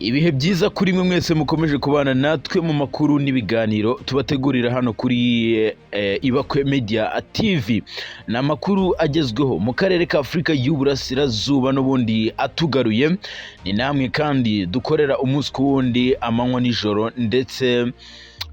Ibihe byiza kuri mwe mwese mukomeje kubana natwe mu makuru n'ibiganiro tubategurira hano kuri Ibakwe Media TV. Ni amakuru agezweho mu karere ka Afurika y'Uburasirazuba n'ubundi atugaruye. Ni namwe kandi dukorera umunsi ku wundi, amanywa n'ijoro, ndetse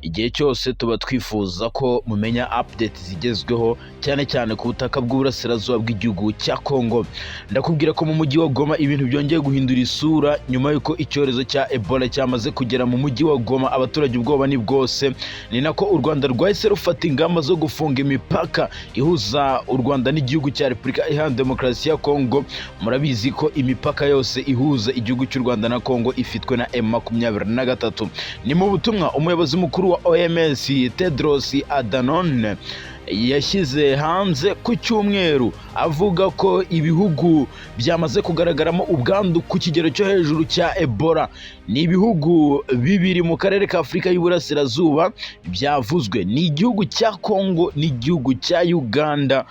igihe cyose tuba twifuza ko mumenya update zigezweho, cyane cyane ku butaka bw'uburasirazuba bw'igihugu cya Congo. Ndakubwira ko mu mujyi wa Goma ibintu byongeye guhindura isura nyuma y'uko icyorezo cya Ebola cyamaze kugera mu mujyi wa Goma. Abaturage ubwoba ni bwose. Ni nako u Rwanda rwahise rufata ingamba zo gufunga imipaka ihuza u Rwanda n'igihugu cya Repubulika Iharanira Demokarasi ya Congo. Murabizi ko imipaka yose ihuza igihugu cy'u Rwanda na Congo ifitwe na M23. Ni mu butumwa umuyobozi mukuru wa OMS, Tedros Adhanom, yashyize hanze ku cyumweru, avuga ko ibihugu byamaze kugaragaramo ubwandu ku kigero cyo hejuru cya Ebola ni ibihugu bibiri mu karere ka Afurika y'Uburasirazuba byavuzwe, ni igihugu cya Congo n'igihugu cya Uganda.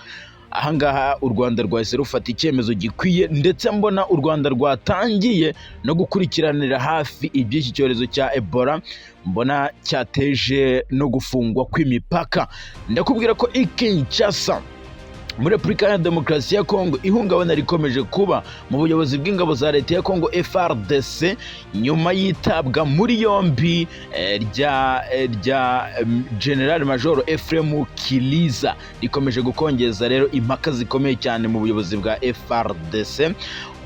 Ahangaha u Rwanda rwahise rufata icyemezo gikwiye, ndetse mbona u Rwanda rwatangiye no gukurikiranira hafi iby'iki cyorezo cya Ebola, mbona cyateje no gufungwa kw'imipaka. Ndakubwira ko i Kinshasa muri Repubulika ya Demokarasi ya Kongo ihungabana rikomeje kuba mu buyobozi bw'ingabo za leta ya Kongo, FARDC, nyuma y'itabwa muri yombi rya General Major Ephraim Kiliza, rikomeje gukongeza rero impaka zikomeye cyane mu buyobozi bwa FARDC.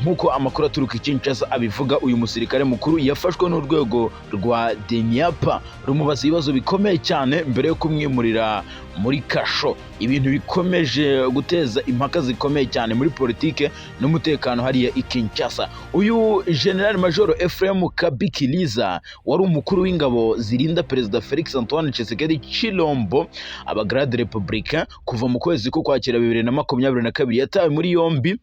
Nk'uko amakuru aturuka i Kinshasa abivuga, uyu musirikare mukuru yafashwe n'urwego rwa Demiap, rumubaza ibibazo bikomeye cyane mbere yo kumwimurira muri kasho, ibintu bikomeje guteza impaka zikomeye cyane muri politike n'umutekano hariya i Kinshasa. Uyu General Major Ephraim Kabikiliza wari umukuru w'ingabo zirinda Perezida Felix Antoine Tshisekedi Chilombo, abagarde républicain, kuva mu kwezi k'Ukwakira 2022, yatawe muri yombi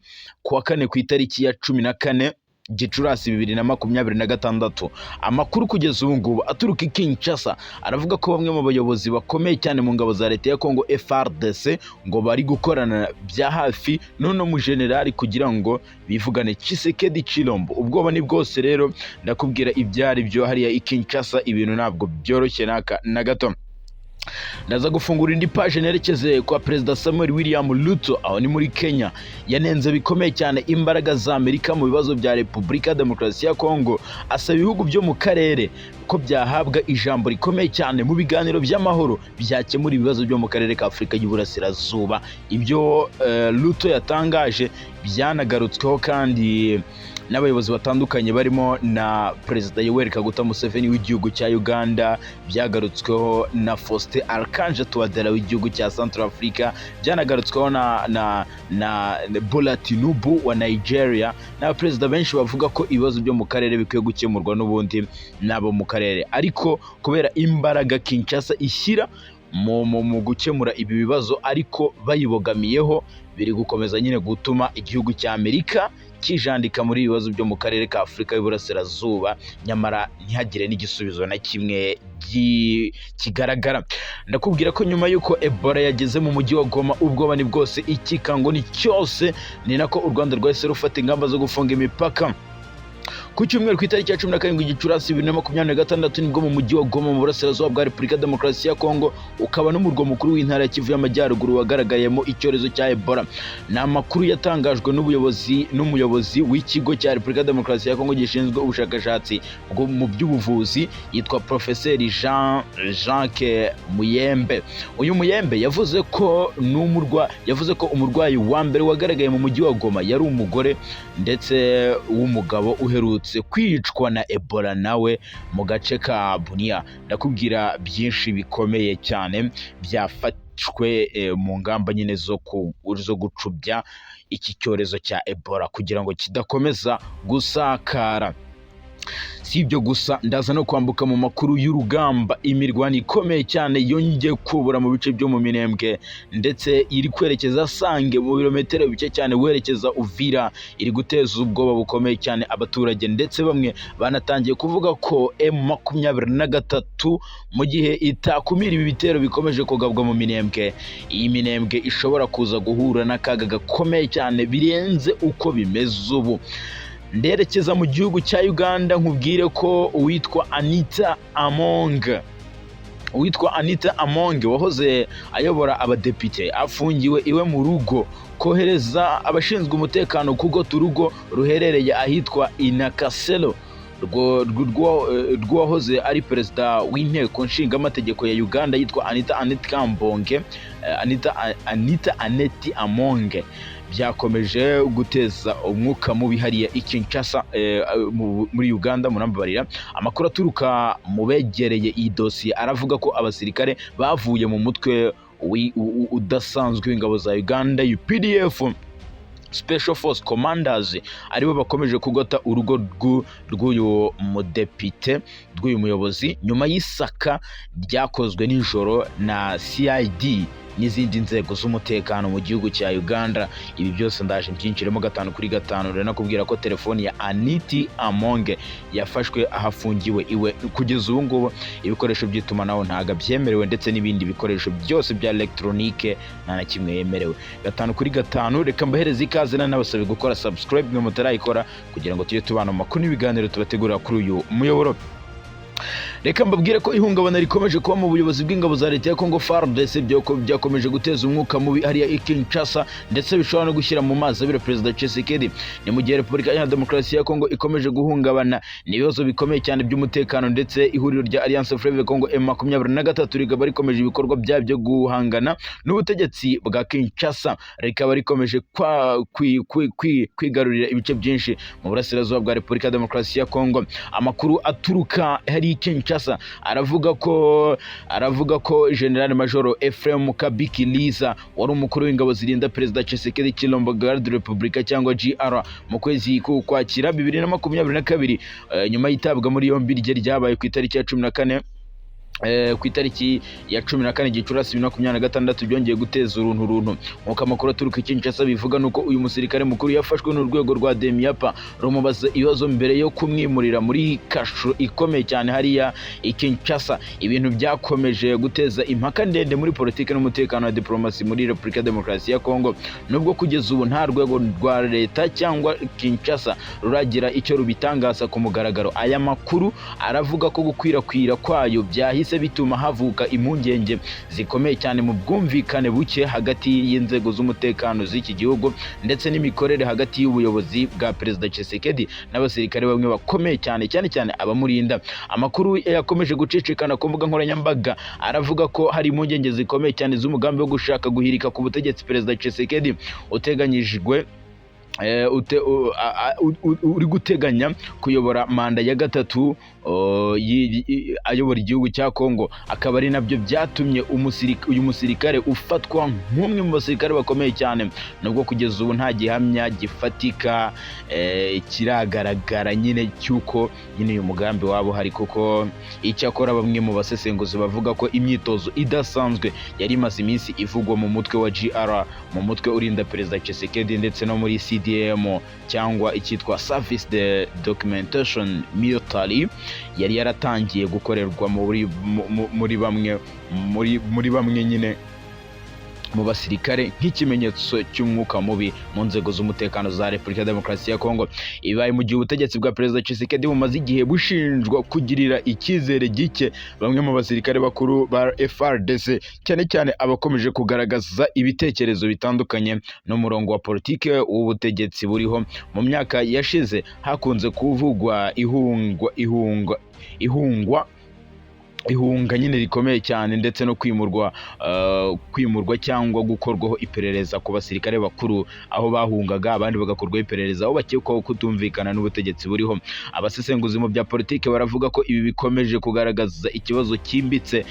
kuwa kane ku itariki ya 14 Gicurasi 2026. Amakuru kugeza ubu ngubu aturuka i Kinshasa aravuga ko bamwe mu bayobozi bakomeye cyane mu ngabo za leta ya Congo, FARDC, ngo bari gukorana bya hafi n'uno mujenerali kugira ngo bivugane Tshisekedi Chilombo. Ubwoba ni bwose rero, ndakubwira ibyari byo hariya i Kinshasa, ibintu ntabwo byoroshye naka na gato. Ndaza gufungura indi page nerekeze kwa Perezida Samuel William Ruto, aho ni muri Kenya. Yanenze bikomeye cyane imbaraga za Amerika mu bibazo bya Repubulika ya Demokarasi ya Kongo, asaba ibihugu byo mu karere ko byahabwa ijambo rikomeye cyane mu biganiro by'amahoro byakemura ibibazo byo mu karere ka Afurika y'Uburasirazuba. Ibyo Ruto yatangaje byanagarutsweho kandi n'abayobozi batandukanye barimo na Perezida Yoweri Kaguta Museveni w'igihugu cya Uganda, byagarutsweho na Faustin Archange Touadera w'igihugu cya Central Africa, byanagarutsweho na Bola Tinubu wa Nigeria, n'abaperezida benshi bavuga ko ibibazo byo mu karere bikwiye gukemurwa n'ubundi n'abo mu karere. Ariko kubera imbaraga Kinshasa ishyira mu gukemura ibi bibazo, ariko bayibogamiyeho, biri gukomeza nyine gutuma igihugu cya Amerika kijandika muri ibi bibazo byo mu karere ka Afurika y'Uburasirazuba, nyamara ntihagire n'igisubizo na kimwe kigaragara. Ndakubwira ko nyuma y'uko Ebola yageze mu mujyi wa Goma, ubwoba ni bwose, ikikango ni cyose. Ni nako u Rwanda rwahise rufata ingamba zo gufunga imipaka. Ku cyumweru ku itariki ya 17 Gicurasi 2026, nibwo mu mujyi wa Goma mu burasirazuba bwa Repubulika ya Demokarasi ya Kongo, ukaba n'umurwa mukuru w'intara ya Kivu y'Amajyaruguru, wagaragayemo icyorezo cya Ebola. Ni amakuru yatangajwe n'ubuyobozi n'umuyobozi w'ikigo cya Repubulika ya Demokarasi ya Kongo gishinzwe ubushakashatsi bwo mu by'ubuvuzi, yitwa Profeseri Jean Jacques Muyembe. Uyu Muyembe yavuze ko umurwayi wa mbere wagaragaye mu mujyi wa Goma yari umugore ndetse w'umugabo uherutse kwicwa na Ebola nawe mu gace ka Bunia. Ndakubwira byinshi bikomeye cyane byafashwe mu ngamba nyine zo gucubya iki cyorezo cya Ebola kugira ngo kidakomeza gusakara. Si ibyo gusa, ndaza no kwambuka mu makuru y'urugamba. Imirwano ikomeye cyane yongeye kubura mu bice byo mu Minembwe, ndetse iri kwerekeza Sange, mu birometero bike cyane werekeza Uvira, iri guteza ubwoba bukomeye cyane abaturage, ndetse bamwe banatangiye kuvuga ko M23, mu gihe itakumira ibi bitero bikomeje kugabwa mu Minembwe, iyi Minembwe ishobora kuza guhura n'akaga gakomeye cyane birenze uko bimeze ubu. Nderekeza mu gihugu cya Uganda, nkubwire ko uwitwa Anita Among wahoze ayobora abadepite afungiwe iwe mu rugo. Kohereza abashinzwe umutekano kugota urugo ruherereye ahitwa Inakaselo rw'uwahoze ari perezida w'inteko nshingamategeko ya Uganda yitwa Anita Annet Kambonge, Anita Aneti Amonge, byakomeje guteza umwuka mubi hariya i Kinshasa, muri Uganda, murambabarira. Amakuru aturuka mu begereye iyi dosiye aravuga ko abasirikare bavuye mu mutwe udasanzwe w'ingabo za Uganda, UPDF Special Force Commanders, aribo bakomeje kugota urugo rw'uyu mudepite, rw'uyu muyobozi, nyuma y'isaka ryakozwe nijoro na CID n'izindi nzego z'umutekano mu gihugu cya Uganda. Ibi byose ndaje mbyinjiremo gatanu kuri gatanu. Rero nakubwira ko telefoni ya Aniti Amonge yafashwe aho afungiwe iwe. Kugeza ubu ngubu ibikoresho by'itumanaho ntabwo byemerewe, ndetse n'ibindi bikoresho byose bya elegitoronike nta na kimwe yemerewe. Gatanu kuri gatanu, reka mbahereze ikaze, n'abasabe gukora subscribe mwe mutarayikora, kugira ngo tujye tubana mu makuru n'ibiganiro tubategurira kuri uyu muyoboro. Reka mbabwire ko ihungabana rikomeje kuba mu buyobozi bw'ingabo za leta ya Congo FARDC byakomeje guteza umwuka mubi hariya i Kinshasa, ndetse bishobora no gushyira mu mazi abira Perezida Tshisekedi. Ni mu gihe Repubulika Iharanira Demokarasi ya Congo ikomeje guhungabana n'ibibazo bikomeye cyane by'umutekano, ndetse ihuriro rya Alliance Fleuve Congo M23 rikaba rikomeje ibikorwa byabyo byo guhangana n'ubutegetsi bwa Kinshasa, rikaba rikomeje kwigarurira ibice byinshi mu burasirazuba bwa Repubulika ya Demokarasi ya Congo. Amakuru aturuka hari i Kinshasa aravuga ko General Major Ephraim Kabiki Liza, wari umukuru w'ingabo zirinda Perezida Tshisekedi Tshilombo, Garde Republika cyangwa GR, mu kwezi k'Ukwakira 2022, nyuma y'itabwa muri yombi rye ryabaye ku itariki ya 14, ku itariki ya 14 Gicurasi 2026, byongeye guteza uruntu runtu. Nk'uko amakuru aturuka i Kinshasa bivuga, nuko uyu musirikare mukuru yafashwe n'urwego rwa Demiapa, rumubaza ibibazo mbere yo kumwimurira muri kasho ikomeye cyane hariya i Kinshasa, ibintu byakomeje guteza impaka ndende muri politiki n'umutekano wa diplomasi muri Repubulika ya Demokarasi ya Kongo. Nubwo kugeza ubu nta rwego rwa leta cyangwa Kinshasa ruragira icyo rubitangaza ku mugaragaro, aya makuru aravuga ko gukwirakwira kwayo byahise bituma havuka impungenge zikomeye cyane mu bwumvikane buke hagati y'inzego z'umutekano z'iki gihugu, ndetse n'imikorere hagati y'ubuyobozi bwa Perezida Tshisekedi n'abasirikare bamwe bakomeye cyane, cyane cyane abamurinda. Amakuru yakomeje gucicikana ku mbuga nkoranyambaga aravuga ko hari impungenge zikomeye cyane z'umugambi wo gushaka guhirika ku butegetsi Perezida Tshisekedi uteganyijwe, uri guteganya kuyobora manda ya gatatu ayobora igihugu cya Kongo, akaba ari nabyo byatumye uyu musirikare ufatwa nk'umwe mu basirikare bakomeye cyane, nubwo kugeza ubu nta gihamya gifatika kiragaragara nyine cy'uko nyine uyu mugambi waba uhari kuko. Icyakora bamwe mu basesenguzi bavuga ko imyitozo idasanzwe yari imaze iminsi ivugwa mu mutwe wa GR, mu mutwe urinda Perezida Tshisekedi, ndetse no muri CDM cyangwa icyitwa Service de Documentation Military, yari yaratangiye gukorerwa muri bamwe nyine mu basirikare nk'ikimenyetso cy'umwuka mubi mu nzego z'umutekano za Repubulika ya Demokarasi ya Kongo. Ibaye mu gihe ubutegetsi bwa Perezida Tshisekedi bumaze igihe bushinjwa kugirira icyizere gike bamwe mu basirikare bakuru ba FARDC, cyane cyane abakomeje kugaragaza ibitekerezo bitandukanye n'umurongo wa politike w'ubutegetsi buriho. Mu myaka yashize hakunze kuvugwa ihungwa ihunga nyine rikomeye cyane, ndetse no kwimurwa cyangwa gukorwaho iperereza ku basirikare bakuru, aho bahungaga abandi bagakorwaho iperereza aho bakekwaho kutumvikana n'ubutegetsi buriho. Abasesenguzi mu bya politiki baravuga ko ibi bikomeje kugaragaza ikibazo cyimbitse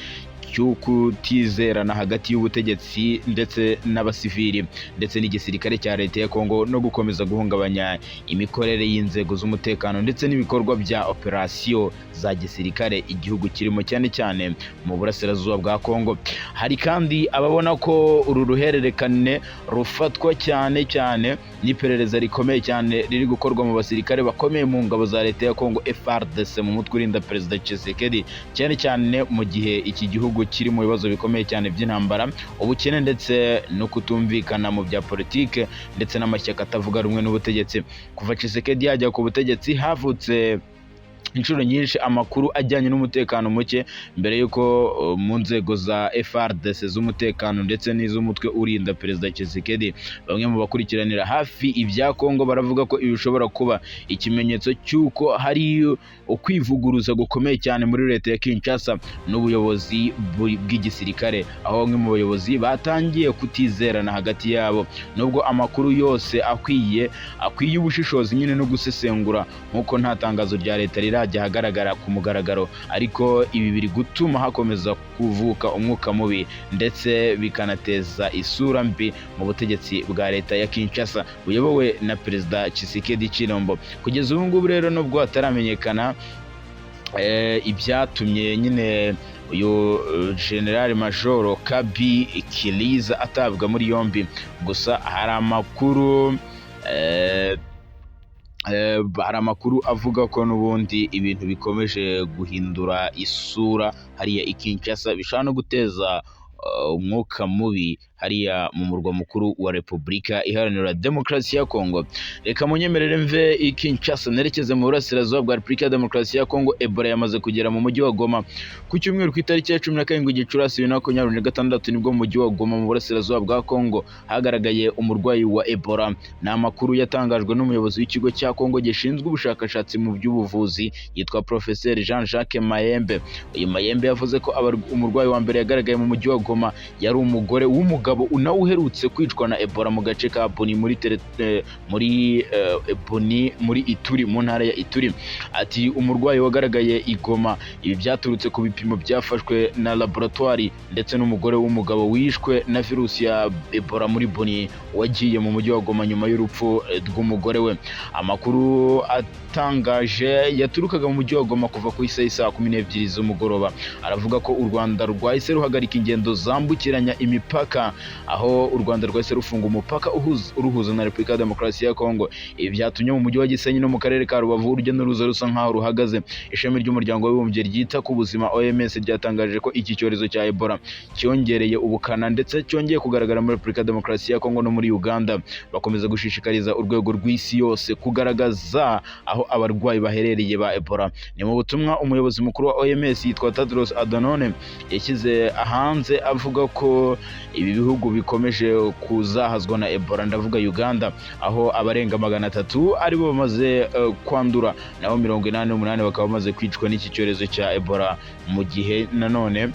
cy'ukutizerana hagati y'ubutegetsi ndetse n'abasivili ndetse n'igisirikare cya leta ya Kongo, no gukomeza guhungabanya imikorere y'inzego z'umutekano ndetse n'ibikorwa bya operasiyo za gisirikare igihugu kirimo, cyane cyane mu burasirazuba bwa Kongo. Hari kandi ababona ko uru ruhererekane rufatwa cyane cyane n'iperereza rikomeye cyane riri gukorwa mu basirikare bakomeye mu ngabo za leta ya Kongo FARDC, mu mutwe urinda Perezida Tshisekedi, cyane cyane mu gihe iki gihugu gihugu kiri mu bibazo bikomeye cyane by'intambara, ubukene ndetse no kutumvikana mu bya politike ndetse n'amashyaka atavuga rumwe n'ubutegetsi. Kuva Tshisekedi yajya ku butegetsi, havutse inshuro nyinshi amakuru ajyanye n'umutekano muke mbere y'uko mu nzego za FARDC z'umutekano ndetse n'iz'umutwe urinda Perezida Tshisekedi. Bamwe mu bakurikiranira hafi ibya Kongo baravuga ko ibi bishobora kuba ikimenyetso cy'uko hari ukwivuguruza gukomeye cyane muri leta ya Kinshasa n'ubuyobozi bw'igisirikare, aho bamwe mu bayobozi batangiye kutizerana hagati yabo. Nubwo amakuru yose akwiye ubushishozi nyine no gusesengura, nk'uko nta tangazo rya leta rirajya ahagaragara ku mugaragaro, ariko ibi biri gutuma hakomeza kuvuka umwuka mubi ndetse bikanateza isura mbi mu butegetsi bwa leta ya Kinshasa buyobowe na Perezida Tshisekedi Tshilombo. Kugeza ubu ngubu rero, nubwo hataramenyekana ibyatumye nyine uyu General Major Kabi Kiliza atabwa muri yombi, gusa hari amakuru avuga ko n'ubundi ibintu bikomeje guhindura isura hariya i Kinshasa, bishobora no guteza umwuka mubi hariya mu murwa mukuru wa Repubulika Iharanira Demokarasi ya Kongo. Reka munyemerere mve i Kinshasa nerekeze mu burasirazuba bwa Repubulika ya Demokarasi ya Kongo. Ebola yamaze kugera mu mujyi wa Goma. Ku cyumweru, ku itariki ya 17 Gicurasi 2026, nibwo mu mujyi wa Goma mu burasirazuba bwa Kongo hagaragaye umurwayi wa Ebola. Ni amakuru yatangajwe n'umuyobozi w'ikigo cya Kongo gishinzwe ubushakashatsi mu by'ubuvuzi, yitwa Professeur Jean Jacques Mayembe. Uyu Mayembe yavuze ko umurwayi wa mbere yagaragaye mu mujyi wa Goma yari umugore w'umugabo nawe uherutse kwicwa na Ebola mu gace ka Buni muri Buni muri Ituri, mu ntara ya Ituri. Ati: "Umurwayi wagaragaye i Goma, ibi byaturutse ku bipimo byafashwe na laboratoire, ndetse n'umugore w'umugabo wishwe na virusi ya Ebola muri Buni wagiye mu mujyi wa Goma nyuma y'urupfu rw'umugore we." Amakuru atangaje yaturukaga mu mujyi wa Goma kuva ku isaha saa 12 z'umugoroba aravuga ko u Rwanda rwahise ruhagarika ingendo zambukiranya imipaka, aho u Rwanda rwahise rufunga umupaka uruhuza na Repubulika ya Demokarasi ya Kongo. Ibi byatumye mu mujyi wa Gisenyi no mu karere ka Rubavu urujya n'uruza rusa nkaho ruhagaze. Ishami ry'umuryango w'abibumbye ryita ku buzima, OMS, ryatangaje ko iki cyorezo cya Ebola cyongereye ubukana ndetse cyongeye kugaragara muri Repubulika ya Demokarasi ya Kongo no muri Uganda. Bakomeza gushishikariza urwego rw'isi yose kugaragaza aho abarwayi baherereye ba Ebola. Ni mu butumwa umuyobozi mukuru wa OMS yitwa Tedros Adhanom yashyize hanze, avuga ko ibi bihugu bikomeje kuzahazwa na Ebola, ndavuga Uganda, aho abarenga 300 aribo bamaze kwandura, naho 88 bakaba bamaze kwicwa n'iki cyorezo cya Ebola, mu gihe nanone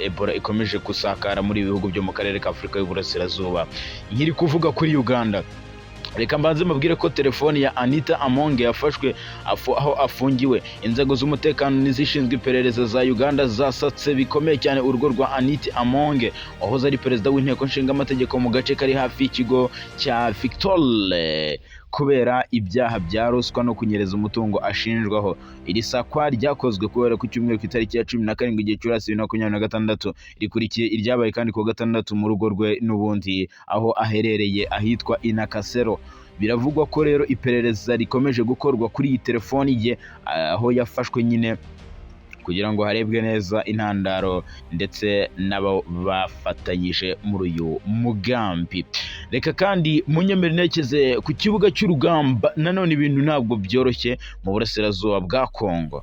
Ebola ikomeje gusakara muri ibi bihugu byo mu karere ka Afurika y'Uburasirazuba. Nkiri kuvuga kuri Uganda, reka mbanze mubwire ko telefoni ya Anita Amonge yafashwe aho afungiwe. Inzego z'umutekano n'izishinzwe iperereza za Uganda zasatse bikomeye cyane urugo rwa Anita Amonge, wahoze ari perezida w'inteko nshingamategeko mu gace kari hafi y'ikigo cya Victoire, kubera ibyaha bya ruswa no kunyereza umutungo ashinjwaho. Iri sakwa ryakozwe kubera ku cyumweru, ku itariki ya 17 Gicurasi 2026, rikurikiye iryabaye kandi ku wa gatandatu mu rugo rwe n'ubundi aho aherereye ahitwa Inakasero. Biravugwa ko rero iperereza rikomeje gukorwa kuri iyi telefoni ye aho yafashwe nyine, kugira ngo harebwe neza intandaro ndetse n'abo bafatanyije muri uyu mugambi. Reka kandi munyemere nerekeze ku kibuga cy'urugamba. Nanone ibintu ntabwo byoroshye mu burasirazuba bwa Kongo.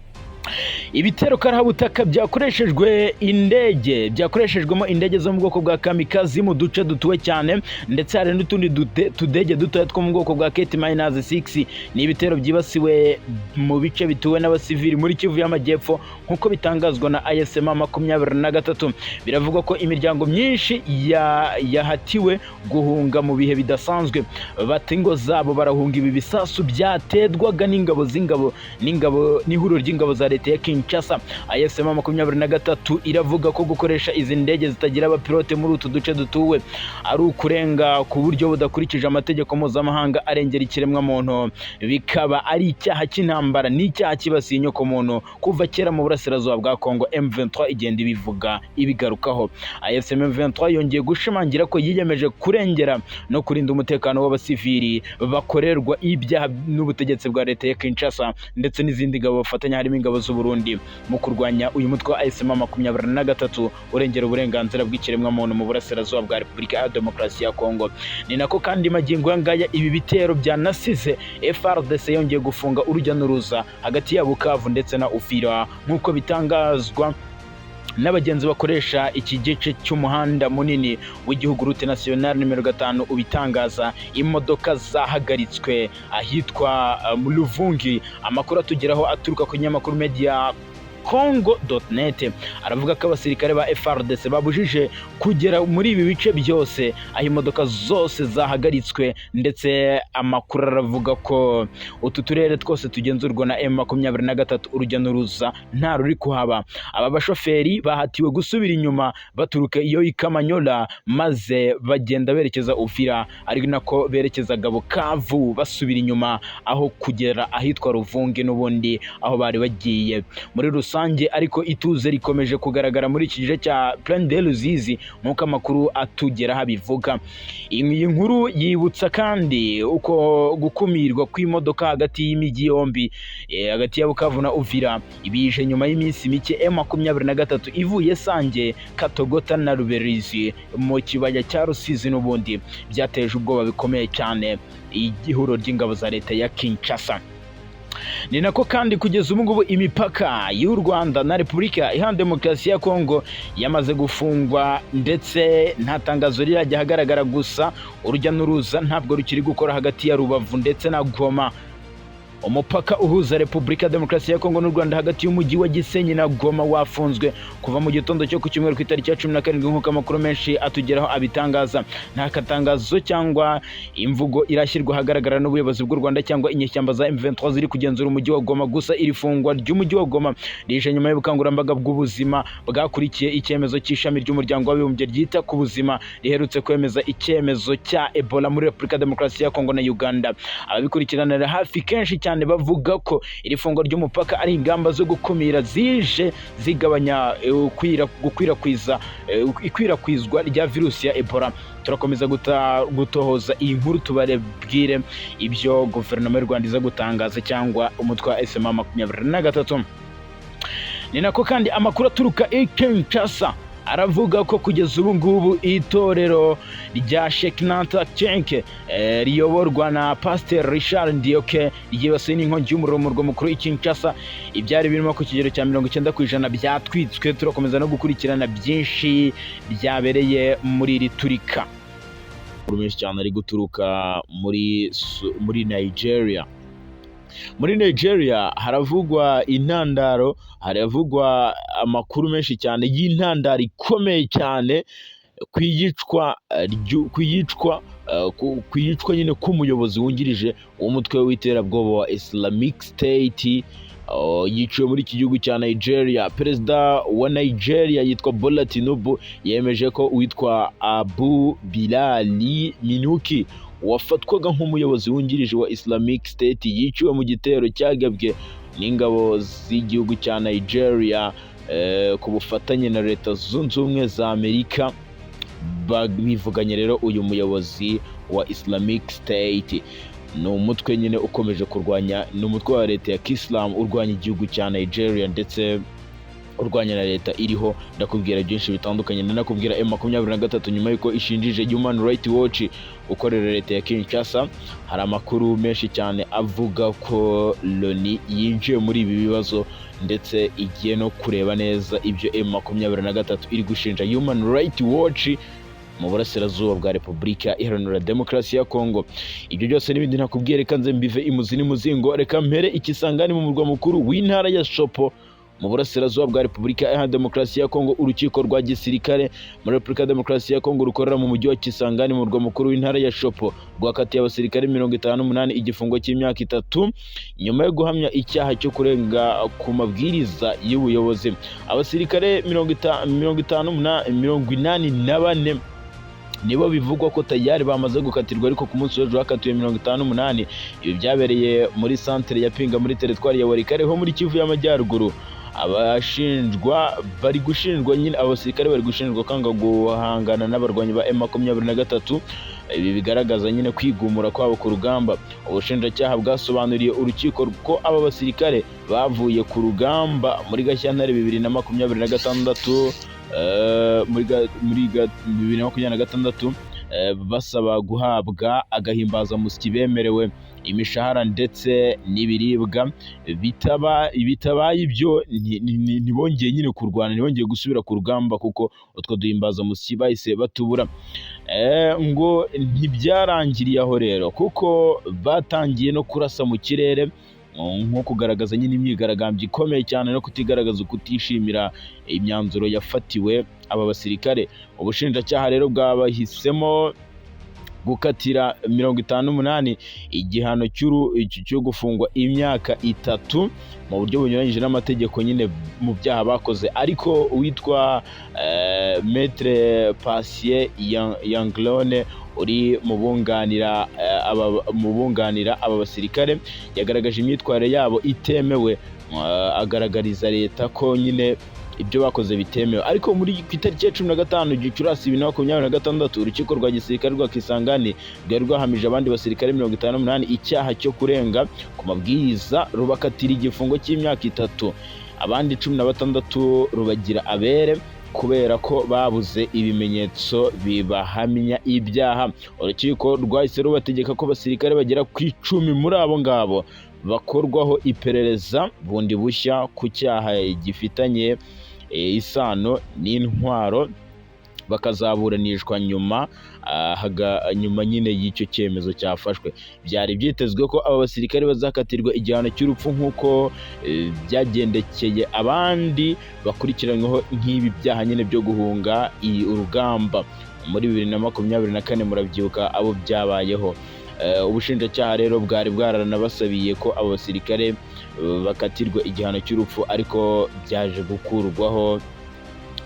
Ibitero karahabutaka byakoreshejwe indege, byakoreshejwemo indege zo mu bwoko bwa kamikazi mu duce dutuwe cyane, ndetse hari n'utundi tudege dutoya two mu bwoko bwa Keti minus 6. Ni ibitero byibasiwe mu bice bituwe n'abasivili muri Kivu y'Amajyepfo, nk'uko bitangazwa na AFC M23. Biravugwa ko imiryango myinshi yahatiwe guhunga mu bihe bidasanzwe, bata ingo zabo barahunga ibi bisasu byatedwaga n'ingabo z'ingabo n'ingabo n'ihuriro ry'ingabo za leta ya Kinshasa. AFC M23 iravuga ko gukoresha izi ndege zitagira abapilote muri utu duce dutuwe ari ukurenga ku buryo budakurikije amategeko mpuzamahanga arengera ikiremwamuntu, bikaba ari icyaha cy'intambara n'icyaha cyibasiye inyokomuntu kuva kera mu burasirazuba bwa Kongo. M23 igenda ibivuga ibigarukaho. AFC M23 yongeye gushimangira ko yiyemeje kurengera no kurinda umutekano w'abasivili bakorerwa ibyaha n'ubutegetsi bwa leta ya Kinshasa ndetse n'izindi ngabo bafatanya, harimo ingabo z'u Burundi. n'ubundi mu kurwanya uyu mutwe wa AFC M23 urengera uburenganzira bw'ikiremwamuntu mu burasirazuba bwa Repubulika ya Demokarasi ya Kongo. Ni nako kandi magingo aya ngaya ibi bitero byanasize FARDC yongeye gufunga urujya n'uruza hagati ya Bukavu ndetse na Uvira, nk'uko bitangazwa n'abagenzi bakoresha iki gice cy'umuhanda munini w'igihugu, route nationale nimero 5 ubitangaza. Imodoka zahagaritswe ahitwa mu Luvungi. Amakuru atugeraho aturuka ku kinyamakuru media congo.net aravuga ko abasirikare ba FARDC babujije kugera muri ibi bice byose, aho imodoka zose zahagaritswe. Ndetse amakuru aravuga ko utu turere twose tugenzurwa na M23, urujya n'uruza nta ruri kuhaba. Aba bashoferi bahatiwe gusubira inyuma baturuka iyo i Kamanyola, maze bagenda berekeza Uvira, ari nako berekezaga Bukavu, basubira inyuma aho kugera ahitwa Ruvungi n'ubundi aho bari bagiye muri rusange. Ariko ituze rikomeje kugaragara muri iki gice cya Plaine de Ruzizi, nk'uko amakuru atugeraho abivuga. Iyi nkuru yibutsa kandi uko gukumirwa kw'imodoka hagati y'imijyi yombi, hagati ya Bukavu na Uvira, bije nyuma y'iminsi mike M23 ivuye Sange, Katogota na Ruberizi mu kibaya cya Rusizi, n'ubundi byateje ubwoba bikomeye cyane ihuriro ry'ingabo za leta ya Kinshasa. Ni nako kandi kugeza ubu ngubu imipaka y'u Rwanda na Repubulika Iharanira Demokarasi ya Kongo yamaze gufungwa, ndetse nta tangazo rirajya ahagaragara, gusa urujya n'uruza ntabwo rukiri gukora hagati ya Rubavu ndetse na Goma. Umupaka uhuza Repubulika ya Demokarasi ya Kongo n'u Rwanda hagati y'umujyi wa Gisenyi na Goma wafunzwe kuva mu gitondo cyo ku cyumweru ku itariki ya 17, nk'uko amakuru menshi atugeraho abitangaza. Nta katangazo cyangwa imvugo irashyirwa ahagaragara n'ubuyobozi bw'u Rwanda cyangwa inyeshyamba za M23 ziri kugenzura umujyi wa Goma. Gusa iri fungwa ry'umujyi wa Goma rije nyuma y'ubukangurambaga bw'ubuzima bwakurikiye icyemezo cy'ishami ry'umuryango w'abibumbye ryita ku buzima riherutse kwemeza icyemezo cya Ebola muri Repubulika ya Demokarasi ya Kongo na Uganda. Ababikurikiranira hafi kenshi cyane bavuga ko iri fungwa ry'umupaka ari ingamba zo gukumira zije zigabanya gukwirakwiza ikwirakwizwa rya virusi ya Ebola. Turakomeza gutohoza iyi nkuru, tubarebwire ibyo guverinoma y'u Rwanda iza gutangaza cyangwa umutwe wa SMA 23. Ni nako kandi amakuru aturuka i Kinshasa aravuga ko kugeza ubu ngubu itorero rya Shekinah Church riyoborwa na Pasteur Richard Ndioke ryibasiwe n'inkongi y'umuriro mu murwa mukuru i Kinshasa. Ibyari birimo ku kigero cya 90% byatwitswe. Turakomeza no gukurikirana byinshi byabereye muri iri turika. Amakuru menshi cyane ari guturuka muri Nigeria. Muri Nigeria haravugwa intandaro, haravugwa amakuru menshi cyane y'intandaro ikomeye cyane ku iyicwa nyine k'umuyobozi wungirije w'umutwe w'iterabwoba wa Islamic State, yiciwe muri iki gihugu cya Nigeria. Perezida wa Nigeria yitwa Bola Tinubu yemeje ko uwitwa Abu Bilali Minuki, wafatwaga nk'umuyobozi wungirije wa Islamic State, yiciwe mu gitero cyagabwe n'ingabo z'igihugu cya Nigeria ku bufatanye na Leta Zunze Ubumwe za Amerika. Bivuganye rero uyu muyobozi wa Islamic State. Ni umutwe nyine ukomeje kurwanya, ni umutwe wa leta ya Kisilamu urwanya igihugu cya Nigeria ndetse urwanya na leta iriho. Ndakubwira byinshi bitandukanye, ndanakubwira M23 nyuma y'uko ishinjije Human Rights Watch ukorera leta ya Kinshasa. Hari amakuru menshi cyane avuga ko Loni yinjiye muri ibi bibazo, ndetse igiye no kureba neza ibyo M23 iri gushinja Human Rights Watch mu burasirazuba bwa Repubulika Iharanira Demokarasi ya Kongo. Ibyo byose n'ibindi nakubwiye, reka nze mbive imuzi n'imuzingo. Reka mpere i Kisangani mu murwa mukuru w'intara ya Tshopo mu burasirazuba bwa Repubulika Iharanira Demokarasi ya Kongo. Urukiko rwa gisirikare muri Repubulika ya Demokarasi ya Kongo rukorera mu mujyi wa Kisangani mu murwa mukuru w'intara ya Tshopo rwakatiye abasirikare 58 igifungo cy'imyaka 3 nyuma yo guhamya icyaha cyo kurenga ku mabwiriza y'ubuyobozi. Abasirikare 84 nibo bivugwa ko tayari bamaze gukatirwa, ariko ku munsi w'ejo hakatiwe 58. Ibi byabereye muri santere ya Pinga muri teritwari ya Walikale ho muri Kivu y'Amajyaruguru. Abashinjwa bari gushinjwa nyine, abasirikare bari gushinjwa kwanga guhangana n'abarwanyi ba M23. Ibi bigaragaza nyine kwigumura kwabo ku rugamba. Ubushinjacyaha bwasobanuriye urukiko ko aba basirikare bavuye ku rugamba muri Gashyantare 2026, muri 2026, basaba guhabwa agahimbazamusyi bemerewe, imishahara ndetse n'ibiribwa. Bitabaye ibyo ntibongeye nyine kurwana, ntibongeye gusubira ku rugamba kuko utwo duhimbazamusyi bahise batubura. Ngo ntibyarangiriye aho rero, kuko batangiye no kurasa mu kirere nko kugaragaza nyine imyigaragambyo ikomeye cyane no kutigaragaza ukutishimira imyanzuro yafatiwe aba basirikare. Ubushinjacyaha rero bwabahisemo gukatira 58 igihano cyo gufungwa imyaka 3 mu buryo bunyuranyije n'amategeko nyine mu byaha bakoze. Ariko uwitwa Maître Patient Yanglone uri mu bunganira aba basirikare yagaragaje imyitwarire yabo itemewe, agaragariza leta ko nyine ibyo bakoze bitemewe. Ariko muri ku itariki ya 15 Gicurasi 2026, urukiko rwa gisirikare rwa Kisangani rwari rwahamije abandi basirikare 58 icyaha cyo kurenga ku mabwiriza, rubakatira igifungo cy'imyaka 3, abandi 16 rubagira abere kubera ko babuze ibimenyetso bibahamya ibyaha. Urukiko rwahise rubategeka ko abasirikare bagera ku 10 muri abo ngabo bakorwaho iperereza bundi bushya ku cyaha gifitanye isano n'intwaro, bakazaburanishwa nyuma nyuma nyine y'icyo cyemezo cyafashwe. Byari byitezwe ko aba basirikare bazakatirwa igihano cy'urupfu nk'uko byagendekeye abandi bakurikiranyweho nk'ibi byaha nyine byo guhunga urugamba muri 2024, murabyibuka abo byabayeho. Ubushinjacyaha rero bwari bwaranabasabiye ko abo basirikare bakatirwa igihano cy'urupfu, ariko byaje gukurwaho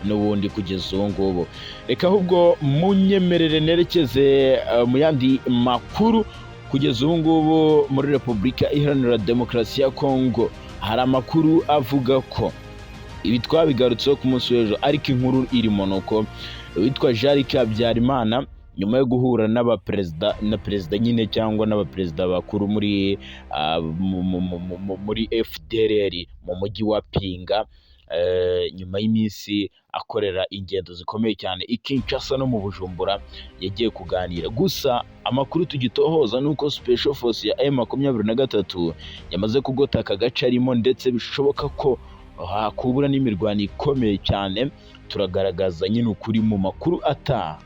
n'ubundi kugeza ubu ngubu. Reka ahubwo munyemerere nerekeze mu yandi makuru. Kugeza ubu ngubu muri Repubulika Iharanira Demokarasi ya Kongo hari amakuru avuga ko ibi twabigarutseho ku munsi w'ejo, ariko inkuru irimo nuko witwa Jean Habyarimana nyuma yo guhura n'abaperezida na perezida nyine cyangwa n'abaperezida bakuru muri muri FDLR mu mujyi wa Pinga, nyuma y'iminsi akorera ingendo zikomeye cyane i Kinshasa no mu Bujumbura, yagiye kuganira. Gusa amakuru tugitohoza nuko Special Force ya M23 yamaze kugota aka gace arimo, ndetse bishoboka ko hakubura n'imirwano ikomeye cyane. Turagaragaza nyine ukuri mu makuru ataha.